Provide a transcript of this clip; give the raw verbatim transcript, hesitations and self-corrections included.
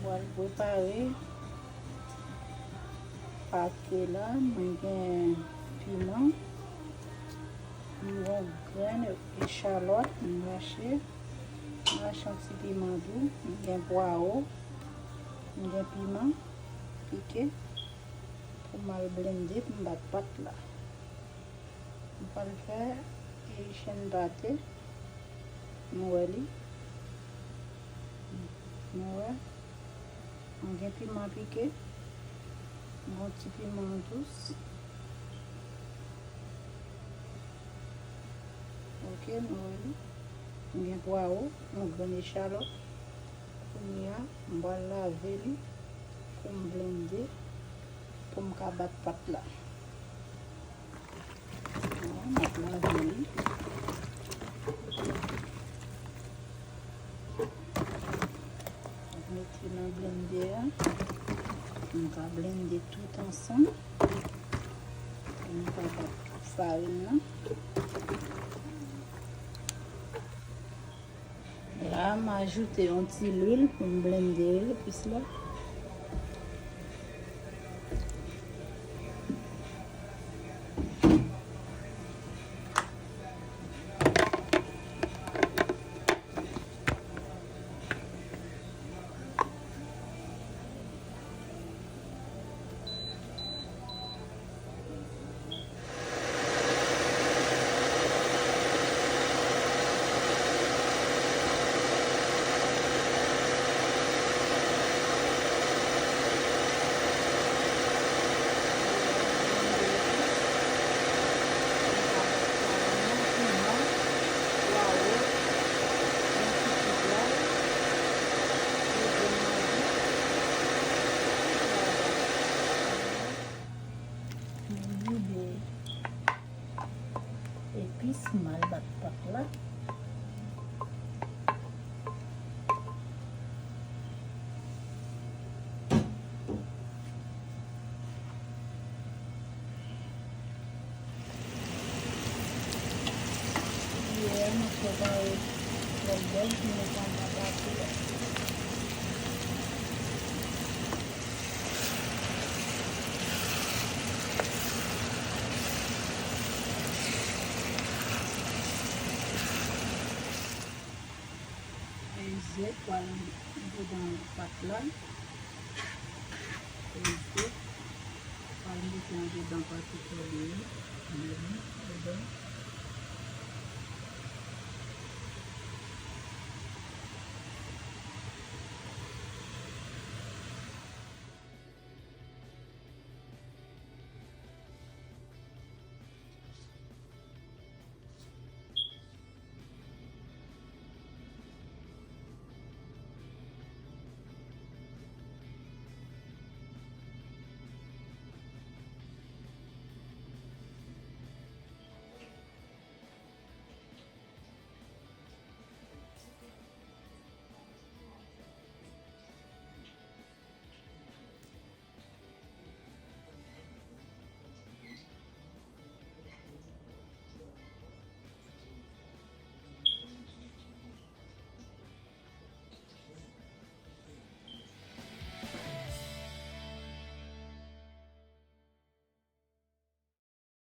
Pral prepare pate la. Mwen gen piman, mwen gen grenn echalòt, mwen rache, mwen rache yon ti piman tou, mwen gen pwawo, mwen gen piman pike pou m al blende pou m bat pat la. M pral fè Haitian pate. Nou wè li. Nou wè. Mwen gen piman pike. Mwen gen ti piman dous. Ok, nou wè li. Mwen gen pwawo, yon grenn echalòt. Kounye a, m pral lave li pou m blende, pou m ka bat pat la. Bon, m ap lave li. M ap mete nan blendè a. M ka blende tout ansanm. M ka bat tout farin nan. La, m ajoute yon ti lwil pou m blende l plis la. Mwen vide epis, m al bat pat la. Yè, m ap prepare lòt bòl pou nou pran nan pate a. Zèb pral andedan pat la. Zèb pral mete andedan pate kòde yo. Andedan.